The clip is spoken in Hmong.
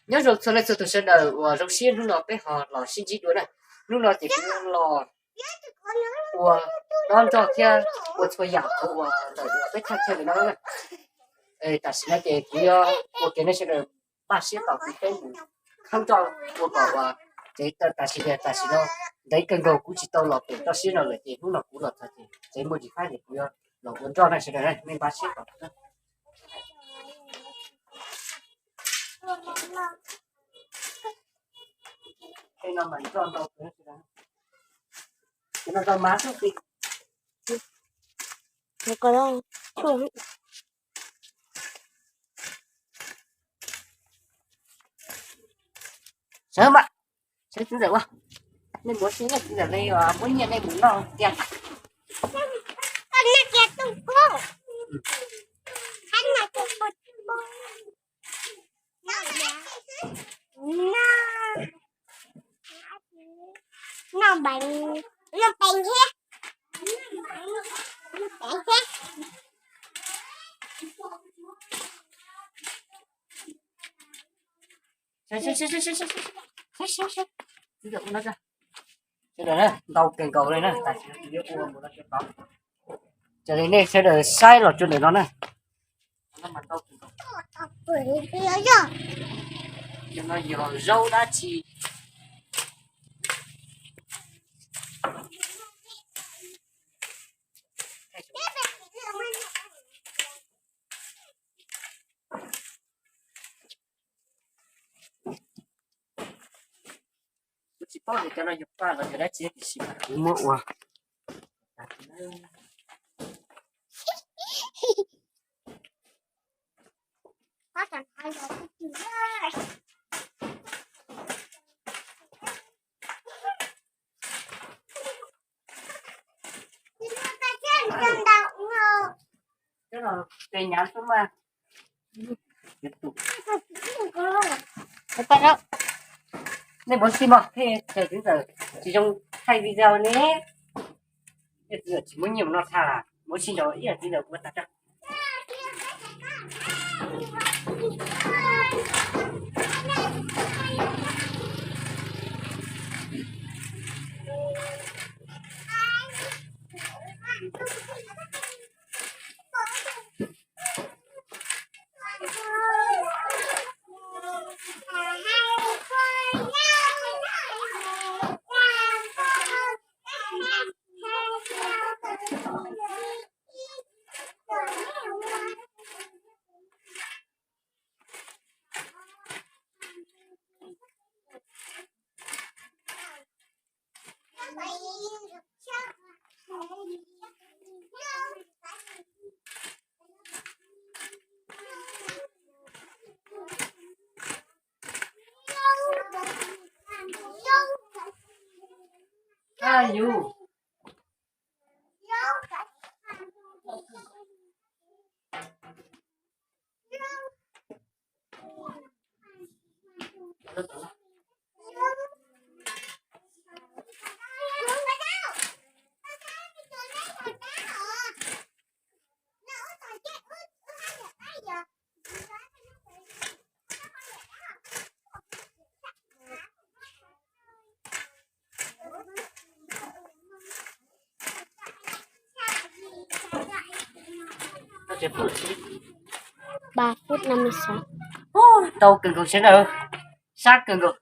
Nyob zoo txhua leej txhua tus sawv daws uas zoo siab hnub no peb ho los sib ntsib dua na. Hnub no ces kuv los ua dob nroj thiab ua txhua yam hauv uas ntawm uas peb thaj chaw ntawm no na. Tam sim no ces kuv yuav ua kev nej sawv daws npaj siab tos kuv peb mus khawb nroj ua kom uas tsev tam sim tias tam sim no ntev kawg nkaus kuv tsis tau los pem toj siab no lawm ces hnub no kuv los txog ces tsev muaj ntsis fab ces kuv yuav los ua nroj nej sawv daws nej npaj siab tos kuv na. Tej no mas nroj ntau kawg, ces no rau mab xwb. Sawv mas, sawv txiv ntxawm ua, nej mus sib nej txiv ntxawm li muab nyiaj nej mus noj tiag. Noj npeev, noj npeev thiab. Ntau kawg nkaus li na, tam sim no kuv yuav ua mus no tso tod. Raws li nej sawv daws saib los rau ntawm no na. Cov no yog zaub dab tsi? Kuv tsis paub tias cov no yog paj los yog dab tsi tiam sis mas kuv muab ua. Cov no tes nyav xwb mas. Nej mus xij mog, tsis zoo thaij video ne. Tsis muaj nyiaj mus noj tshaj, mus xij nrog ib txiv ntawd ua tag. Ba phút năm mươi sáu. Tau kawg nkaus sawv daws, sab kawg nkaus.